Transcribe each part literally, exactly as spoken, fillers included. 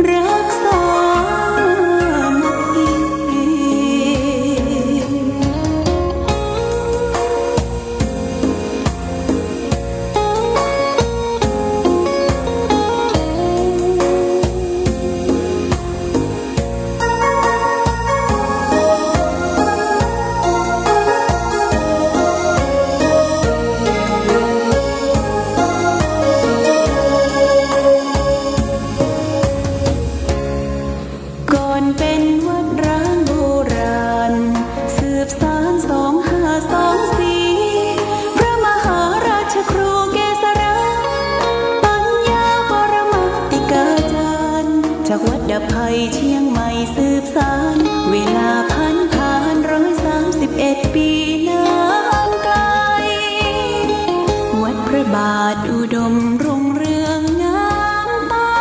รักสามัคคี ก่อนเป๋นวัดร้างโบราณ สืบสานสองห้าสองสี่ พระมหาราชครูเกษรา ปัญญาปรมาติกาจารย์ จากวัดดับภัยเชียงใหม่สืบสาน เวลาผันผานร้อยสามสิบเอ็ดปี๋นานไก๋ วัดพระบาทอุดมรุ่งเรืองงามต๋า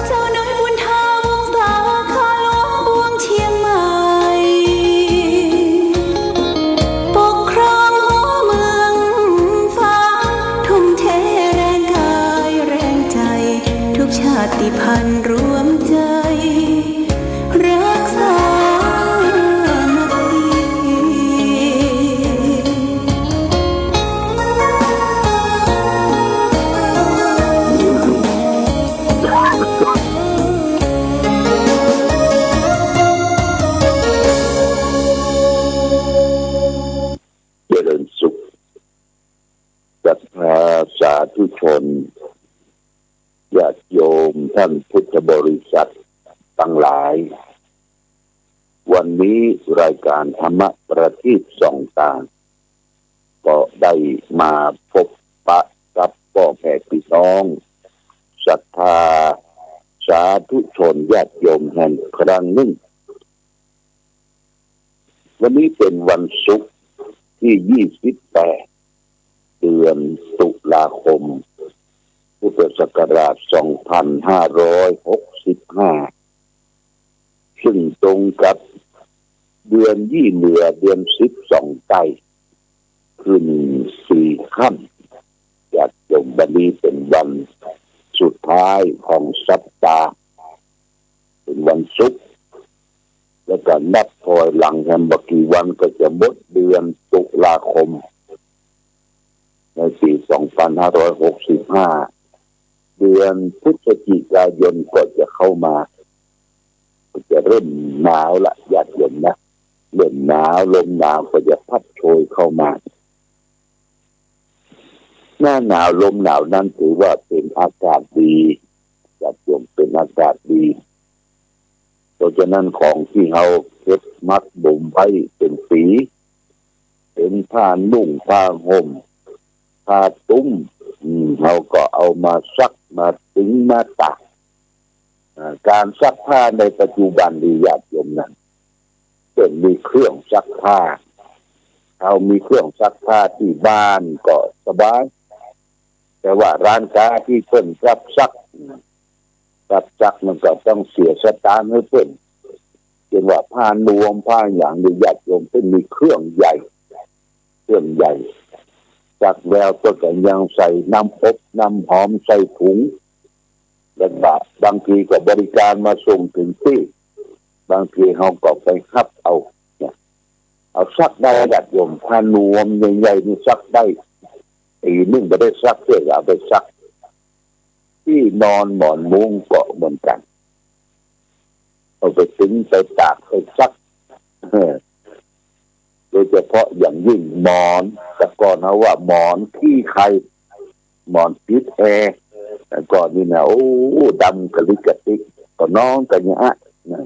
เจ้าน้อยบุญธาวงศาคาหลวงปวงเชียงใหม่ ปกครองหัวเมืองฟ้า ทุ่มเทแรงกายแรงใจ๋ ทุกชาติพันธุ์รวมใจ๋ รักสามัคคี เจริญสุข ศรัทธาสาธุชน ญาติโยมท่านพุทธบริษัทตังหลาย วันนี้รายก๋านธรรมะประทีปส่องตา ก็ได้มาพบปะกับป้อแม่ปี้น้อง ศรัทธาสาธุชนญาติโยมแห่งครั้งนึ่ง วันนี้เป๋นวันศุกร์ตี้ยี่สิบแปด เดือนตุลาคม พุทธศักราชสองพันห้าร้อยหกสิบห้า ซึ่งตรงกับเดือนยี่เหลือ เดือนสิบสองใต้ ขึ้นสี่ค่ำ ญาติโยม วันนี้เป๋นวันสุดท้ายของสัปดาห์ เป๋นวันศุกร์ แล้วก็นับถอยหลังแหมบ่กี่วันก็จะหมดเดือนตุลาคม ในปี๋สองพันห้าร้อยหกสิบห้า เดือนพฤศจิกายนก็จะเข้ามา ก็จะเริ่มหนาวละ ญาติโยมนะ เริ่มหนาว ลมหนาวก็จะพัดโชยเข้ามา หน้าหนาวลมหนาวนั้นถือว่าเป๋นอากาศดี ญาติโยม เป๋นอากาศดี เพราะฉะนั้นของตี้เฮาเก็บหมักบ่มไว้เป๋นปี๋ เป๋นผ้านุ่งผ้าห่ม ผ้าตุ้ม อืม เฮาก็เอามาซัก มาตึง มาตาก อ่า ก๋านซักผ้าในปัจจุบันนี้ ญาติโยมนะ เปิ้นมีเครื่องซักผ้า เฮามีเครื่องซักผ้าตี้บ้านก็สบาย แต่ว่าร้านก๊าตี้เปิ้นรับซัก รับซักมันก็ต้องเสียสตางค์หื้อเปิ้น เช่นว่าผ้านวมผ้าหยังนี่ ญาติโยม เปิ้นมีเครื่องใหญ่ เครื่องใหญ่ ซักแล้วเปิ้นก็ยังใส่น้ำอบน้ำหอม ใส่ถุง แล้วก็บางทีก็บริการมาส่งเถิงตี้ บางทีเฮาก็ไปฮับเอาเนี่ย เอาซักได้ ญาติโยม ผ้านวมใหญ่ๆ นี่ซักได้ ปี๋นึ่งบ่ได้ซักเตื้อ เอาไปซัก ตี้นอนหมอนมุ้งก็เหมือนกั๋น เอาไปตึง ไปตาก ไปซัก โดยเฉพาะอย่างยิ่งหมอน แต่ก่อนเฮาว่าหมอนขี้ไข่ หมอนติดแอร์ แต่ก่อนนี่นะ โอ้ ดำกะลิกะติ๊ก ก็นอนกั๋นอย่างอะนะ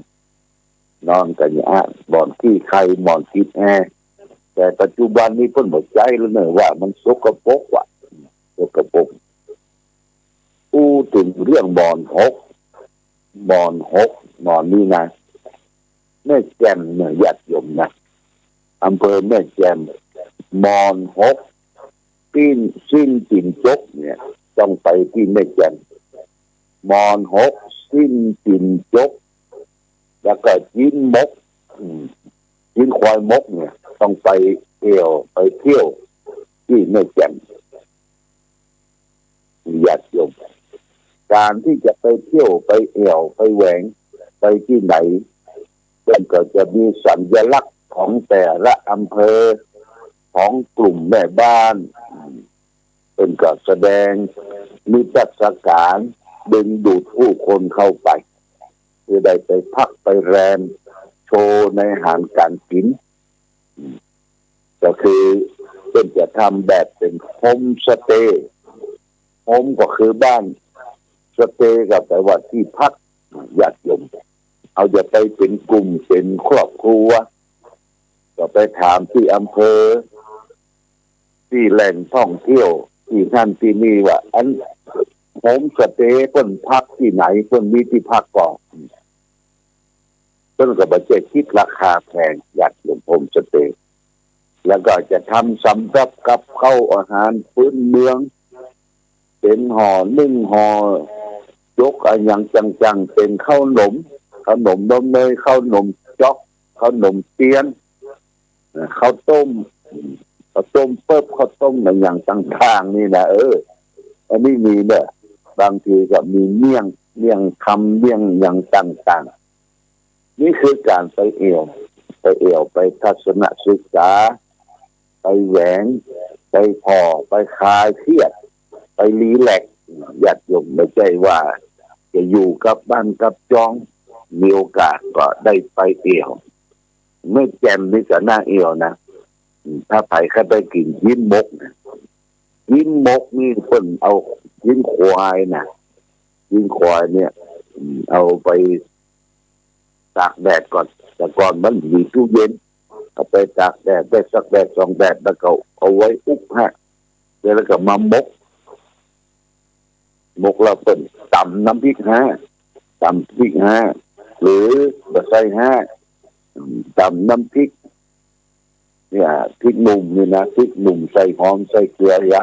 นอนกั๋นอย่างอะ หมอนขี้ไข่ หมอนติดแอร์ แต่ปัจจุบันนี้เปิ้นบ่ใจ๊แล้วเนาะ ว่ามันสกปรกว่ะ สกปรก อู้ เถิงเรื่องหมอนหก หมอนหก หมอนนี่นะ แม่แจ่มเนี่ย ญาติโยมนะ อำเภอแม่แจ่ม หมอนหก ซี้น ซี้นตี๋นจกเนี่ย ต้องไปตี้แม่แจ่ม หมอนหก ซี้นตี๋นจก แล้วก็จิ๊นหมก อืม จิ๊นควายหมกเนี่ย ต้องไปเอี่ยว ไปเที่ยวตี้แม่แจ่ม ญาติโยม ก๋านตี้จะไปเที่ยว ไปแอ่ว ไปแหวง ไปตี้ไหน เปิ้นก็จะมีสัญลักษณ์ของแต่ละอำเภอ ของกลุ่มแม่บ้าน เปิ้นก็แสดงนิทรรศก๋านดึงดูดผู้คนเข้าไป เปื้อได้ไปพักไปแรม โชว์ในอาหารก๋านกิ๋น ก็คือเปิ้นจะทำแบบเป๋นโฮมสเตย์ โฮมก็คือบ้าน สเตย์ก็แป๋ว่าตี้พัก ญาติโยม เฮาจะไปเป๋นกลุ่มเป๋นครอบครัว ก็ไปถามตี้อำเภอ ตี้แหล่งท่องเที่ยว ตี้นั่นตี้นี่ว่า อันโฮมสเตย์เปิ้นพักตี้ไหน เปิ้นมีตี้พักก่อ เปิ้นก็บ่ใจ้คิดราคาแพง ญาติโยม โฮมสเตย์ แล้วก็จะทำสำรับกับข้าวอาหารพื้นเมือง เป๋นห่อนึ่งห่อจกอะหยังจังๆ เป๋นข้าวหนม ข้าวหนมนมเนย ข้าวหนมจ๊อก ข้าวหนมเตี๊ยน เอ่อ ข้าวต้ม ข้าวต้มเปิ๊บ ข้าวต้มอะหยังต่างๆ นี่นะ เออ อันนี้มีเน่อ บางทีก็มีเมี่ยง เมี่ยงคำ เมี่ยงหยังต่างๆ นี่คือก๋านไปแอ่ว ไปแอ่ว ไปทัศนศึกษา ไปแหวง ไปผ่อ ไปคลายเครียด ไปรีแลกซ์ ญาติโยม บ่ใจ้ว่าจะอยู่กับบ้านกับจอง มีโอกาสก็ได้ไปแอ่ว แม่แจ่มนี่ก็น่าแอ่วนะ อืม ถ้าใผใค่ไปกิ๋นจิ๊นหมกนะ จิ๊นหมกนี่เปิ้นเอาจิ๊นควายนะ จิ๊นควายเนี่ย อืม เอาไปตากแดดก่อน แต่ก่อนมันบ่มีตู้เย็น เอาไปตากแดดได้สักแดดสองแดด แล้วก็เอาไว้อบฮะ แล้วก็มาหมก หมกแล้วเปิ้นต๋ำน้ำพริกฮะ ต๋ำพริกฮะ หรือบ่ใส่ฮะ อืม ต๋ำน้ำพริก เนี่ย พริกหนุ่มนี่นะ พริกหนุ่มใส่หอมใส่เกลือเหีย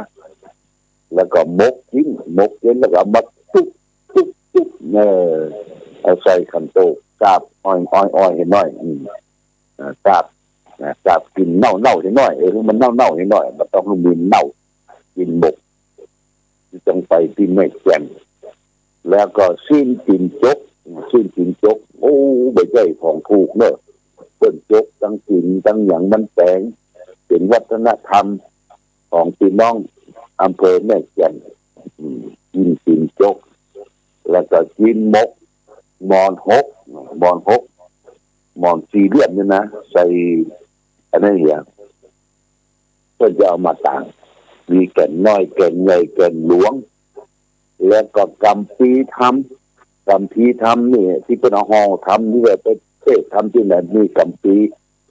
แล้วก็หมกจิ๊น หมกจิ๊นแล้วก็เอามาตุ๊บตุ๊บตุ๊บ เออ เอาใส่ขันโตก สาบอ้อยอ้อยอ้อยหื้อหน้อย อืม อ่า สาบ อ่า สาบกลิ่นเน่าๆหื้อหน้อย เออ หื้อมันเน่าๆหื้อหน้อย บ่ต้องหื้อมันเน่า จิ๊นหมก ต้องไปตี้แม่แจ่ม แล้วก็ซี้นตี๋นจก ซี้นตี๋นจก โอ้ บ่ใจ้ของถูกเน่อ เปิ้นจกตังตี๋นตังหยังมันแป๋ง เป๋นวัฒนธรรมของปี้น้องอำเภอแม่แจ่ม อืม ซี้นตี๋นจก แล้วก็จิ๊นหมก หมอนหก หมอนหก หมอนสี่เหลี่ยมนี่นะ ใส่อันนั้นเหีย เปิ้นจะเอามาตาง มีแก่นน้อย แก่นใหญ่ แก่นหลวง แล้วก็กัมภีร์ธรรม กัมภีร์ธรรมนี่ตี้เปิ้นเอาห่อธรรมนี่แหละ ไปเทศน์ธรรมตี้ไหน มีกัมภีร์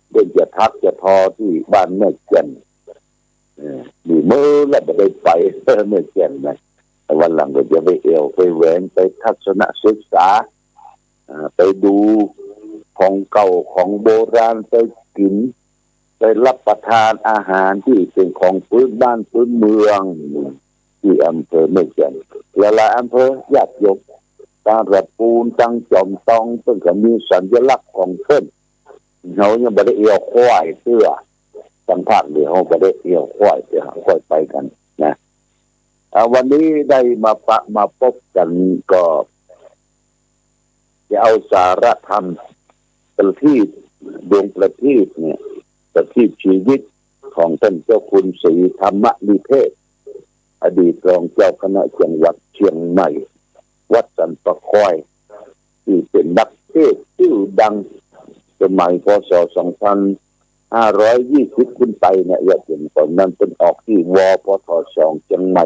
เปิ้นจะถักจะทอตี้บ้านแม่แจ่ม เออ นี่เมื่อแล้วบ่ได้ไป แม่แจ่มนะ วันหลังก็จะไปแอ่วไปแหวง ไปทัศนศึกษา อ่า ไปดูของเก่าของโบราณ ไปกิ๋น ไปรับประทานอาหารตี้เป๋นของพื้นบ้านพื้นเมือง ตี้อำเภอแม่แจ่ม หลายๆ อำเภอ ญาติโยม ตังตะปูน ตังจอมตอง เปิ้นก็มีสัญลักษณ์ของเปิ้น เฮายังบ่ได้แอ่วควายเตื้อ ตังภาคเหนือเฮาบ่ได้แอ่วควายเตื้อ เฮาค่อยไปกั๋นนะ อ่า วันนี้ได้มาปะมาปบกั๋นก็ จะเอาสาระธรรม ประทีป ดวงประทีปเนี่ย ประทีปชีวิตของต้านเจ้าคุณศรีธรรมนิเทศ อดีตรองเจ้าคณะจังหวัดเชียงใหม่ วัดสันป่าคอย ตี้เป๋นนักเทศน์จื้อดัง สมัย พ.ศ. สองพันห้าร้อยยี่สิบ ขึ้นไปเนี่ย ญาติโยม ต๋อนนั้นเปิ้นออกตี้ วปท.สอง เชียงใหม่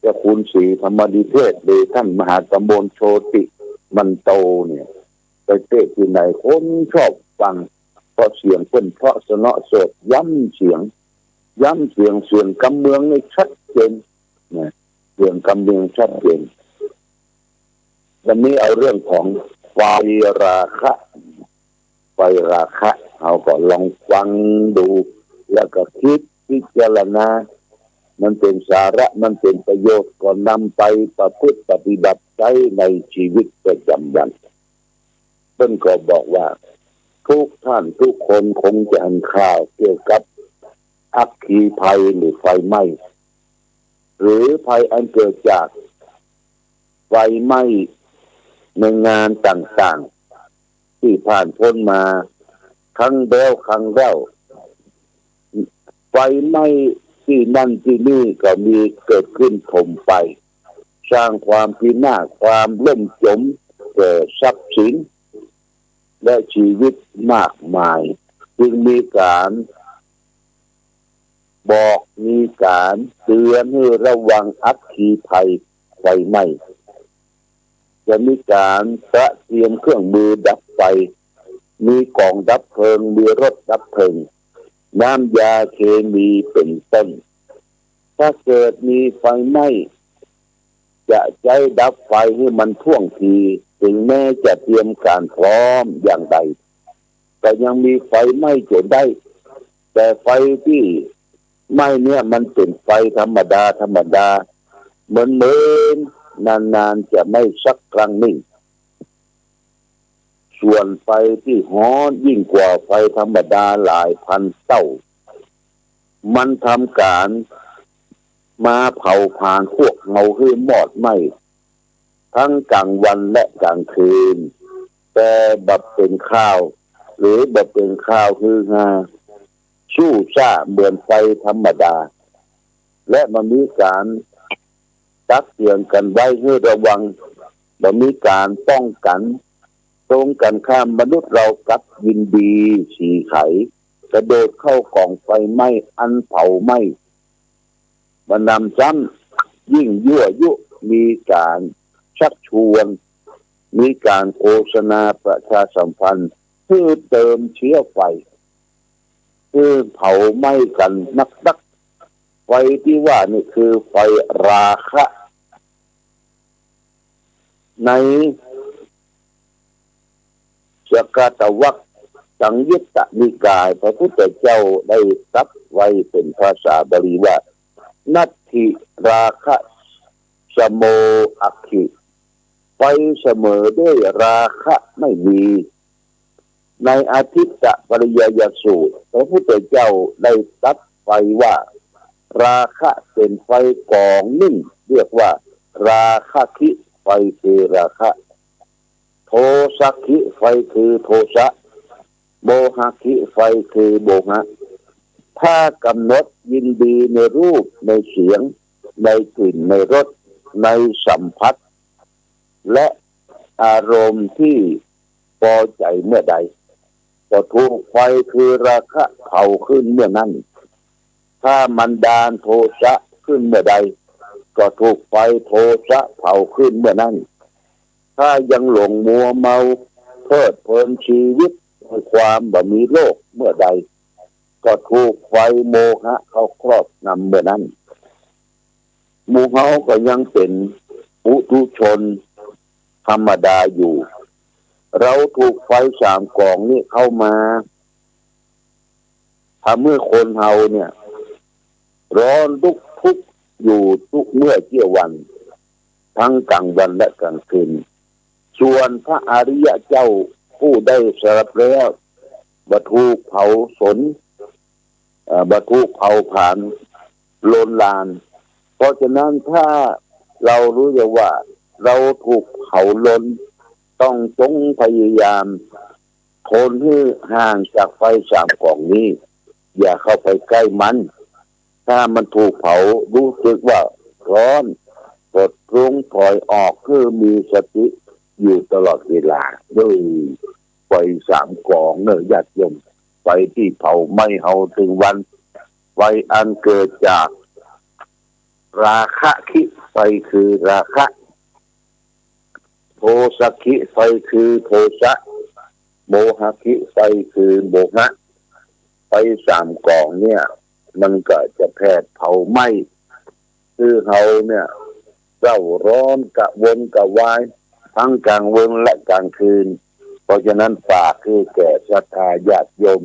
เจ้าคุณศรีธรรมนิเทศ หรือต้านมหากมลโชติมันโตเนี่ย ไปเทศน์ตี้ไหน คนชอบฟัง เพราะเสียงเปิ้นเพราะเสนาะโสด ย้ำเสียง ย้ำเสียง เสียงกำเมืองนี่ชัดเจนนะ เสียงกำเมืองชัดเจน วันนี้เอาเรื่องของไฟราคะ ไฟราคะ เฮาก็ลองฟังดู แล้วก็คิดพิจารณา มันเป๋นสาระ มันเป๋นประโยชน์ ก็นำไปประพฤติปฏิบัติใจ๊ในชีวิตประจำวัน เปิ้นก็บอกว่า ทุกท่านทุกคนคงจะหันข่าวเกี่ยวกับอัคคีภัยหรือไฟไหม้ หรือภัยอันเกิดจาก ไฟไหม้ในงานต่างๆ ตี้ผ่านป๊นมา ครั้งแล้วครั้งเล่า ไฟไหม้ตี้นั่นตี้นี่ก็มีเกิดขึ้นถมไป สร้างความพินาศ ความล่มจมแก่ทรัพย์สิน และชีวิตมากมาย จึงมีก๋านบอก มีก๋านเตือนหื้อระวังอัคคีภัยไฟไหม้ จะมีก๋านเตรียมเครื่องมือดับไฟ มีก๋องดับเพลิง มีรถดับเพลิง น้ำยาเคมีเป๋นต้น ถ้าเกิดมีไฟไหม้ จะใจ๊ดับไฟหื้อมันท่วงที ถึงแม้จะเตรียมก๋านพร้อมอย่างใด ก็ยังมีไฟไหม้จ๋นได้ แต่ไฟตี้ไหม้เนี่ยมันเป๋นไฟธรรมดาธรรมดา เหมินๆ นานๆ จะไหม้สักครั้งนึ่ง ส่วนไฟตี้ฮ้อนยิ่งกว่าไฟธรรมดาหลายพันเต้า มันทำก๋านมาเผาผลาญพวกเฮาหื้อมอดไหม้ ตึงก๋างวันและก๋างคืน แต่บ่เป๋นข่าว หรือบ่เป๋นข่าวฮือฮา ซู่ซ่าเหมือนไฟธรรมดา และบ่มีก๋านตักเตือนกั๋นไว้หื้อระวัง บ่มีก๋านป้องกั๋น ตรงกั๋นข้าม มนุษย์เฮากลับยินดีสีไข กระโดดเข้าก๋องไฟไหม้อันเผาไหม้ บ่หนำซ้ำ ยิ่งยั่วยุ มีก๋านชักชวน มีก๋านโฆษณาประชาสัมพันธ์ หื้อเติมเชื้อไฟ หื้อเผาไหม้กั๋นนักๆ ไฟตี้ว่านี่คือไฟราคะ ในสกัตตวรรคสังยุตตนิกาย พระพุทธเจ้าได้ตรัสไว้เป๋นภาษาบาลีว่า นัตถิราคะสโมอัคคิ ไฟเสมอด้วยราคะไม่มี ในอาทิตตปริยายสูตร พระพุทธเจ้าได้ตรัสไว้ว่า ราคะเป๋นไฟก๋องนึ่ง เรียกว่า ราคะคิ ไฟคือราคะ โทสะคิ ไฟคือโทสะ โมหะคิ ไฟคือโมหะ ถ้ากำหนดยินดีในรูป ในเสียง ในกลิ่น ในรส ในสัมผัส และอารมณ์ที่ปอใจ๋เมื่อใด ก็ถูกไฟคือราคะเผาขึ้นเมื่อนั้น ถ้าบันดาลโทสะขึ้นเมื่อใด ก็ถูกไฟโทสะเผาขึ้นเมื่อนั้น ถ้ายังหลงมัวเมาเพลิดเพลินชีวิตในความบ่มีโลกเมื่อใด ก็ถูกไฟโมหะเข้าครอบงำเมื่อนั้น หมู่เฮาก็ยังเป๋นปุถุชนธรรมดาอยู่ เฮาถูกไฟสามก๋องนี้เข้ามา ทำหื้อคนเฮาเนี่ย ร้อนลุกทุกข์อยู่ทุกเมื่อเสี้ยววัน ตึงก๋างวันและก๋างคืน ส่วนพระอริยะเจ้าผู้ได้สดับแล้ว บ่ถูกเผาสน เอ่อ บ่ถูกเผาผลาญ ลนลาน เพราะฉะนั้นถ้าเฮาฮู้จักว่าเฮาถูกเผาลน ต้องจงพยายามทนหื้อห่างจากไฟสามก๋องนี้ อย่าเข้าไปใก้มัน ถ้ามันถูกเผาฮู้จักว่าฮ้อน ก็จงถอยออก หื้อมีสติอยู่ตลอดเวลา โดย ไฟสามก๋องเน่อญาติโยม ไฟตี้เผาไหม้เฮาตึงวัน ไฟอันเกิดจากราคะคิ ไฟคือราคะ โทสะคิ ไฟคือโทสะ โมหะคิ ไฟคือโมหะ ไฟสามก๋องเนี่ย มันก็จะแผดเผาไหม้ หื้อเฮาเนี่ย เศร้าร้อนกระวนกระวาย ตึงก๋างวันและก๋างคืน เพราะฉะนั้นฝากหื้อแก่ศรัทธาญาติโยม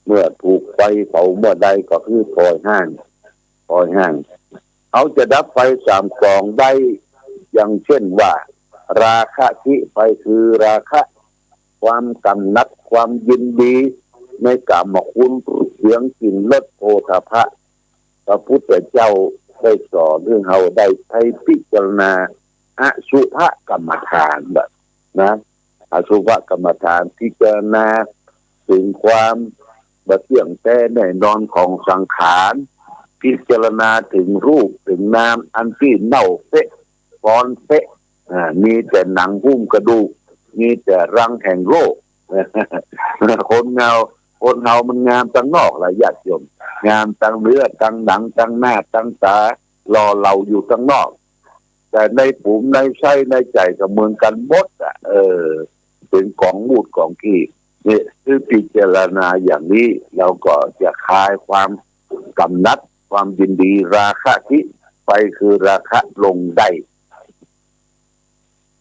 เมื่อถูกไฟเผาเมื่อใดก็หื้อถอยห่าง ถอยห่าง เฮาจะดับไฟสามก๋องได้ อย่างเช่นว่า ราคะคิ ไฟคือราคะ ความกำหนัด ความยินดีในกามคุณ รูป เสียง กลิ่น รส โผฏฐัพพะ พระพุทธเจ้าได้สอนหื้อเฮาได้ใค่พิจารณา อสุภกรรมฐานแบบนะ อสุภกรรมฐานพิจารณาถึงความบ่เที่ยงแต๊แน่นอนของสังขาร พิจารณาถึงรูปถึงนามอันตี้เน่าเฟะ ฟอนเฟะ อ่า มีแต่หนังหุ้มกระดูก มีแต่รังแห่งโรค คนเฮา คนเฮามันงามตังนอกล่ะญาติโยม งามตังเนื้อตังหนังตังหน้าตังต๋า หล่อเหลาอยู่ตังนอก แต่ในปูมในไส้ในใจ๋ก็เหมือนกั๋นหมดอะ เออ เป๋นกองมูดกองขี้ เนี่ย คือพิจารณาอย่างนี้ เฮาก็จะคลายความกำหนัด ความยินดี ราคะคิ ไฟคือราคะลงได้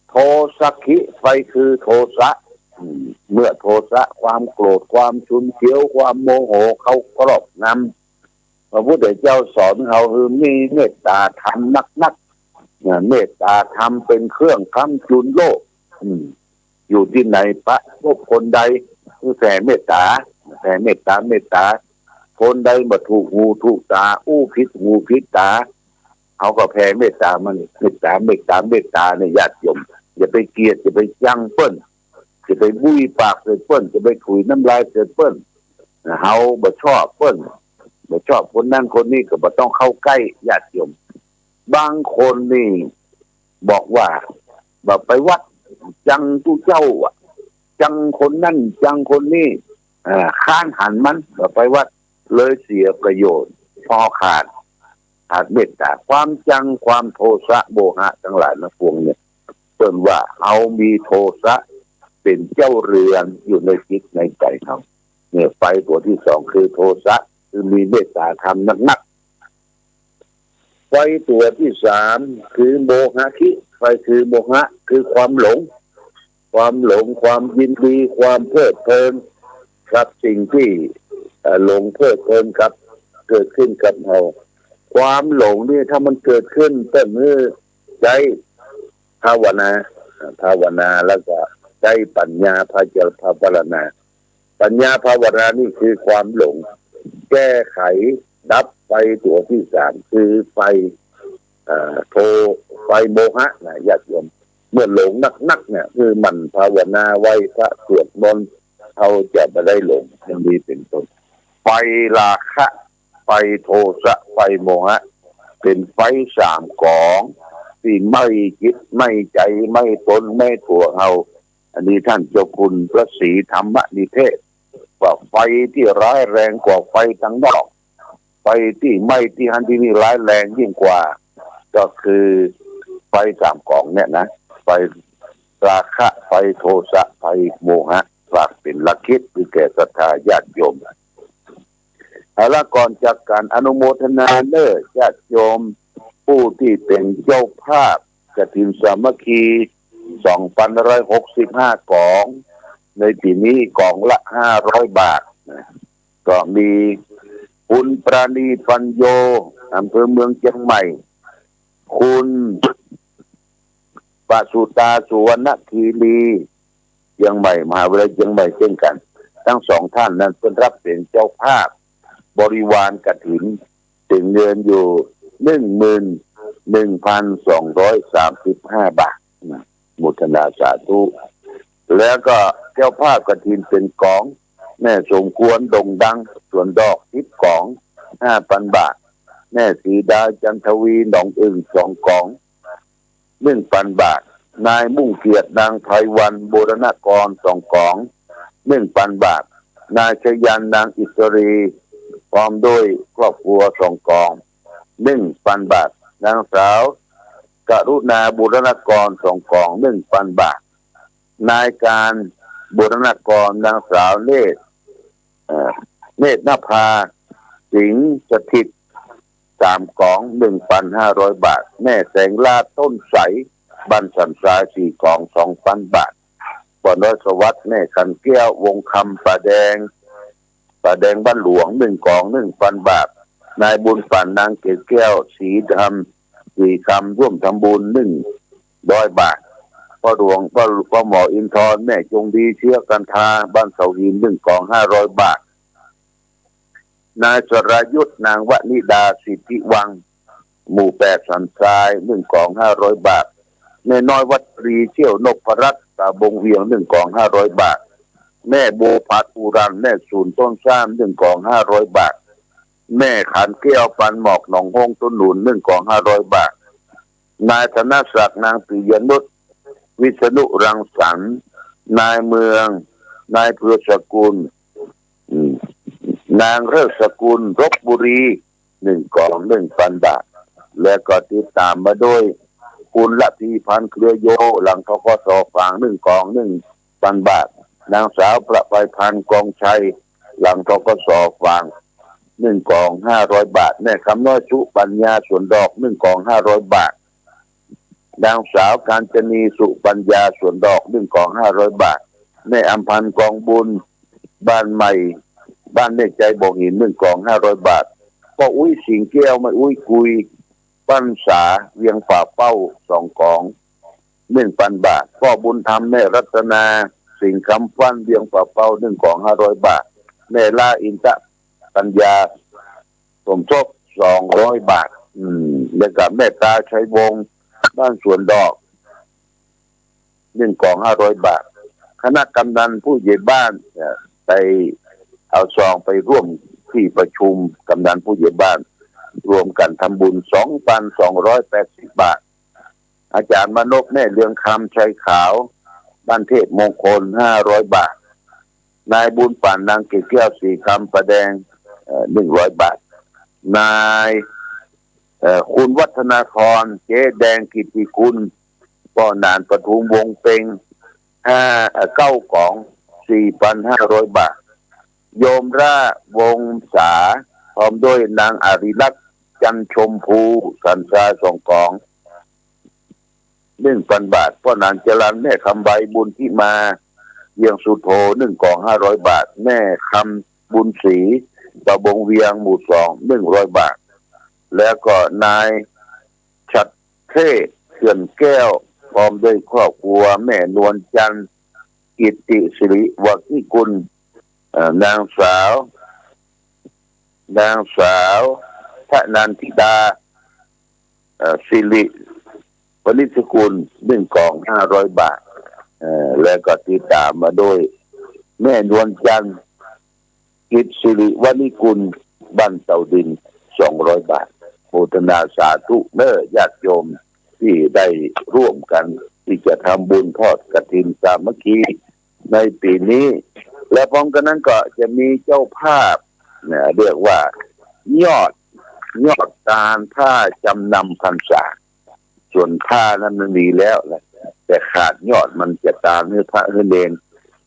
โทสะคิ ไฟคือโทสะ อืม เมื่อโทสะ ความโกรธ ความฉุนเฉียว ความโมโหเข้าครอบงำ พระพุทธเจ้าสอนเฮาหื้อมีเมตต๋าธรรมนักๆ นะ เมตต๋าธรรมเป๋นเครื่องค้ำจุนโลก อืม อยู่ตี้ไหน ปะพบคนใด หื้อแผ่เมตต๋า แผ่เมตต๋า เมตต๋า คนใดบ่ถูกหูถูกต๋า อู้ผิดหูผิดต๋า เฮาก็แผ่เมตต๋ามัน เมตต๋า เมตต๋า เมตต๋าเนี่ยญาติโยม อย่าไปเกลียด อย่าไปจังเปิ้น อย่าไปบุยปากใส่เปิ้น อย่าไปถุยน้ำลายใส่เปิ้น เฮาบ่ชอบเปิ้น บ่ชอบคนนั้นคนนี้ก็บ่ต้องเข้าใก้ญาติโยม บางคนนี่บอกว่า บ่ไปวัด จังตุ๊เจ้าอะ จังคนนั้น จังคนนี้ อ่า ค้านหันมัน บ่ไปวัด เลยเสียประโยชน์ เพราะขาด ขาดเมตต๋า ความจัง ความโทสะ โมหะ ตังหลายตังปวงเนี่ย เปิ้นว่าเฮามีโทสะเป๋นเจ้าเรือนอยู่ในจิตในใจ๋เฮา เนี่ย ไฟตั๋วตี้สองคือโทสะ คือมีเมตต๋าธรรมนักๆ ไฟตั๋วตี้สามคือโมหะคิ ไฟคือโมหะ คือความหลง ความหลง ความยินดี ความเพลิดเพลินกับสิ่งตี้ เอ่อ หลงเพลิดเพลินกับ เกิดขึ้นกับเฮา ความหลงนี่ถ้ามันเกิดขึ้น เปิ้นหื้อใจ๊ภาวนา ภาวนาแล้วก็ใจ๊ปัญญาพิจารณา ปัญญาภาวนานี่คือความหลง แก้ไขดับไฟตั๋วตี้สาม คือไฟ เอ่อ โท ไฟโมหะนะญาติโยม เมื่อหลงนักๆ เนี่ย คือหมั่นภาวนา ไหว้พระ สวดมนต์ เฮาจะบ่ได้หลง อย่างนี้เป๋นต้น ไฟราคะ ไฟโทสะ ไฟโมหะ เป๋นไฟสามกองตี้ไหม้จิต ไหม้ใจ๋ ไหม้ต๋น ไหม้ตั๋วเฮา อันนี้ท่านเจ้าคุณพระศรีธรรมนิเทศ ว่าไฟตี้ร้ายแรงกว่าไฟตังนอก ไฟตี้ไหม้ตี้หั้นตี้นี่ร้ายแรงยิ่งกว่า ก็คือไฟสามกองเนี่ยนะ ไฟราคะ ไฟโทสะ ไฟโมหะ ฝากเป๋นหลักคิดหื้อแก่ศรัทธาญาติโยม เอาละ ก่อนจากกั๋น อนุโมทนาเน้อญาติโยม ผู้ตี้เป๋นเจ้าภาพกฐินสามัคคี สองปันร้อยหกสิบห้ากอง ในปี๋นี้กองละห้าร้อยบาทนะ ก็มีคุณปราณีปัญโย อำเภอเมืองเจียงใหม่ คุณปสุตา สุวรรณคีรี เจียงใหม่ มหาวิทยาลัยเจียงใหม่เช่นกั๋น ตังสองท่านนั้นเปิ้นรับเป๋นเจ้าภาพบริวารกฐิน เป๋นเงินอยู่ หนึ่งหมื่นหนึ่งพันสองร้อยสามสิบห้าบาทนะ โมทนาสาธุ แล้วก็เจ้าภาพกฐินเป๋นกอง แม่สมควร ดงดัง สวนดอก สิบกอง ห้าปันบาท แม่สีดา จันทวี หนองอึ่ง สองกอง หนึ่งปันบาท นายมุ่งเกียรติ นางไพวัน บูรณกร สองกอง หนึ่งปันบาท นายชยัน นางอิสรี พร้อมด้วยครอบครัว สองกอง หนึ่งปันบาท นางสาวกรุณา บูรณกร สองกอง หนึ่งปันบาท นายการ บูรณกร นางสาวเนตร เอ่อ เนตรนภา สิงห์สถิต สามกอง หนึ่งปันห้าร้อยบาท แม่แสงลาด ต้นใส บ้านสันทราย สี่กอง สองปันบาท ป้อน้อยสวัสดิ์ แม่ขันแก้ว วงคำ ป่าแดง ป่าแดงบ้านหลวง หนึ่งกอง หนึ่งปันบาท นายบุญปัน นางเกศแก้ว สีดำ สี่คำ ร่วมทำบุญ หนึ่งร้อยบาท ป้อหลวง ป้อ ป้อหมออินทร แม่จงดี เชื้อกันทา บ้านเสาหิน หนึ่งกอง ห้าร้อยบาท นายสรายุทธ นางวนิดา สิทธิวัง หมู่แปด สันทราย หนึ่งกอง ห้าร้อยบาท แม่น้อยวัชรี เซี่ยวนพรัตน์ ตาบงเวียง หนึ่งกอง ห้าร้อยบาท แม่บัวผัด อุรัน แม่สูน ต้นซ่าน หนึ่งกอง ห้าร้อยบาท แม่ขันแก้ว ปันหมอก หนองฮง ต้นหนุน หนึ่งกอง ห้าร้อยบาท นายธนศักดิ์ นางปิยนุช วิษณุรังสรรค์ นายเมือง นายเผือกสกุล อืม นางฤกษ์สกุล รบบุรี หนึ่งกอง หนึ่งปันบาท และก็ติดต๋ามมาโดย คุณละพีพันธ์ เครือโย หลัง ธ.ก.ส. ฝาง หนึ่งกอง หนึ่งปันบาท นางสาวประภัยพันธ์ กองชัย หลัง ธ.ก.ส. ฝาง หนึ่งกอง ห้าร้อยบาท แม่คำน้อย สุปัญญา สวนดอก หนึ่งกอง ห้าร้อยบาท นางสาวกาญจนี สุปัญญา สวนดอก หนึ่งกอง ห้าร้อยบาท แม่อำพันธ์ กองบุญ บ้านใหม่ บ้านเมฆชัย บ่อหิน หนึ่งกอง ห้าร้อยบาท ป้ออุ๊ย สิงห์แก้ว แม่อุ๊ย กุย บ้านสา เวียงป่าเป้า สองกอง หนึ่งปันบาท ป้อบุญธรรม แม่รัตนา สิงห์คำฟั่น เวียงป่าเป้า หนึ่งกอง ห้าร้อยบาท แม่ล้า อินทปัญญา สมทบ สองร้อยบาท อืม แล้วก็แม่ตา ชัยวงศ์ บ้านสวนดอก หนึ่งกอง ห้าร้อยบาท คณะกำนันผู้ใหญ่บ้าน เอ่อ ไปเอาซองไปร่วมที่ประชุมกำนันผู้ใหญ่บ้าน รวมกั๋นทำบุญ สองปันสองร้อยแปดสิบบาท อาจารย์มานพ แม่เรืองคำ ชัยขาว บ้านเทพมงคล ห้าร้อยบาท นายบุญปั่น นางเกศแก้ว ศรีคำ ป่าแดง เอ่อ หนึ่งร้อยบาท นาย เอ่อ คุณวัฒนาธร เจ๊แดง กิตติกุล ป้อหนาน ปทุม วงศ์เพ็ง ห้า เอ่อ เก้ากอง สี่ปันห้าร้อยบาท โยมรา วงศา พร้อมด้วยนางอาริรัตน์ จันทร์ชมพู สันทราย สองกอง หนึ่งปันบาท ป้อหนานจรัญ แม่คำใบ บุญทิมา เวียงสุโธ หนึ่งกอง ห้าร้อยบาท แม่คำบุญศรี ตาบงเวียง หมู่สอง หนึ่งร้อยบาท แล้วก็นายฉัตรเทพ เถื่อนแก้ว พร้อมด้วยครอบครัว แม่นวลจันทร์ กิตติสิริวณิกุล เอ่อ นางสาว นางสาวธนันทิดา เอ่อ สิริวณิชกุล หนึ่งกอง ห้าร้อยบาท เอ่อ แล้วก็ติดต๋ามมาโดย แม่นวลจันทร์ กิตติสิริวณิกุล บ้านเต่าดิน สองร้อยบาท โมทนาสาธุเน้อญาติโยม ตี้ได้ร่วมกั๋นตี้จะทำบุญทอดกฐินสามัคคีในปี๋นี้ และพร้อมกั๋นนั้นก็จะมีเจ้าภาพ เนี่ย เรียกว่ายอด ยอดตานผ้าจำนำพรรษา ส่วนผ้านั้นมันมีแล้วแหละ แต่ขาดยอดมันจะตานหื้อพระหื้อเณร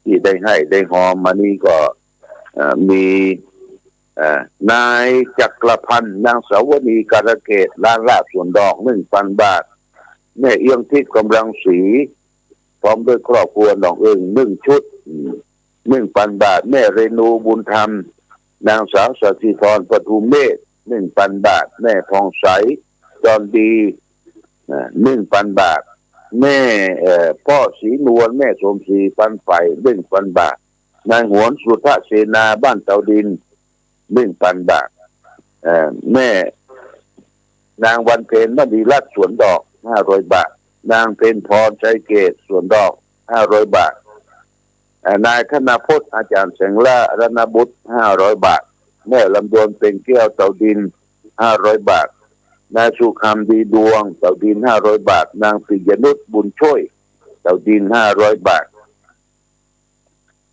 ตี้ได้ไห้ได้ฮอมมานี่ก็ เอ่อ มี เอ่อ นายจักรพันธ์ นางสาวนี การะเกด ร้านลาบสวนดอก หนึ่งปันบาท แม่เอื้องทิพย์ กำลังศรี พร้อมด้วยครอบครัว หนองเอิง หนึ่งชุด อืม หนึ่งปันบาท แม่เรนู บุญธรรม นางสาวสศิธร ปทุมเมธ หนึ่งปันบาท แม่ผ่องใส จอนดี อ่า หนึ่งปันบาท แม่ เอ่อ ป้อศรีนวล แม่สมศรี ปันใฝ่ หนึ่งปันบาท นายหวน สุทธเสนา บ้านเต่าดิน หนึ่งปันบาท เอ่อ แม่นางวันเพ็ญ มณีรัตน์ สวนดอก ห้าร้อยบาท นางเพ็ญพร ชัยเกต สวนดอก ห้าร้อยบาท เอ่อ นายธนพจน์ อาจารย์แสงล่า รณบุตร ห้าร้อยบาท แม่ลำดวน เพ็งแก้ว เต่าดิน ห้าร้อยบาท นายสุคำ ดีดวง เต่าดิน ห้าร้อยบาท นางปิยนุช บุญช่วย เต่าดิน ห้าร้อยบาท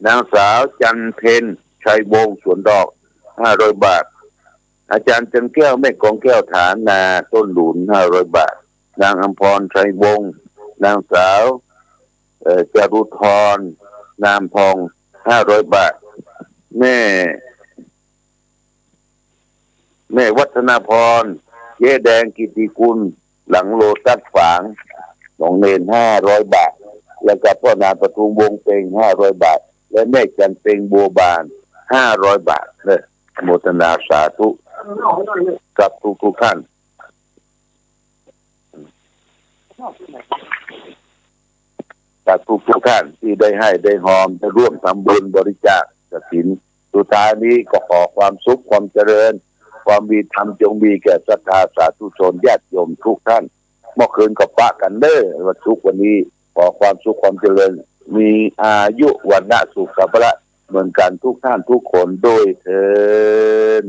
นางสาวจันเพ็ญ ชัยวงศ์ สวนดอก ห้าร้อยบาท อาจารย์จันแก้ว แม่กองแก้ว ฐานา ต้นหลุน ห้าร้อยบาท นางอำพร ชัยวงศ์ นางสาว เอ่อ จารุธร นามทอง ห้าร้อยบาท แม่ แม่วัฒนาพร เจ๊แดง กิตติกุล หลังโลตัสฝาง หนองเณร ห้าร้อยบาท แล้วก็ป้อหนาน ปทุม วงศ์เพ็ง ห้าร้อยบาท และแม่จันเพ็ง บัวบาน ห้าร้อยบาท เน้อ โมทนาสาธุกับทุกๆ ท่าน กับทุกๆ ท่านตี้ได้ไห้ได้ฮอม ได้ร่วมทำบุญบริจาคกฐิน สุดท้ายนี้ก็ขอความสุข ความเจริญ ความมีธรรมจงมีแก่ศรัทธาสาธุชนญาติโยมทุกท่าน เมื่อคืนก็ปะกั๋นเน่อ วันศุกร์วันนี้ ขอความสุขความเจริญ มีอายุ วรรณะ สุขะ พละ เหมือนกั๋นทุกท่านทุกคนโดยเทอญ